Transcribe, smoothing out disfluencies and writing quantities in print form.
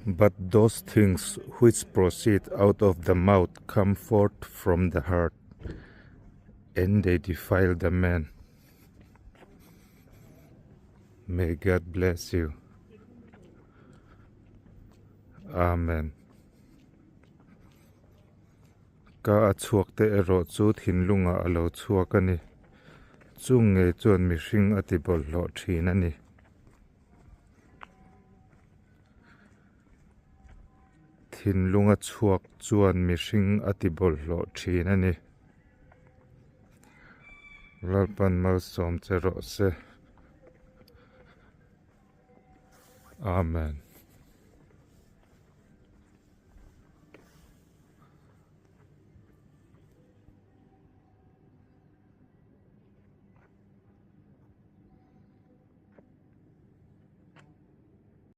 But those things which proceed out of the mouth come forth from the heart, and they defile the man. May God bless you. Amen. Ka a chhuak te erawh chu thinlungah a lo chhuak a ni. Chung ngei chuan mihring a ti bawlhhlawh thin a ni. Thinlunga chhuak chuan mihring a ti bawlhhlawh thin a ni. Lalpan malsawm che rawh se. Amen.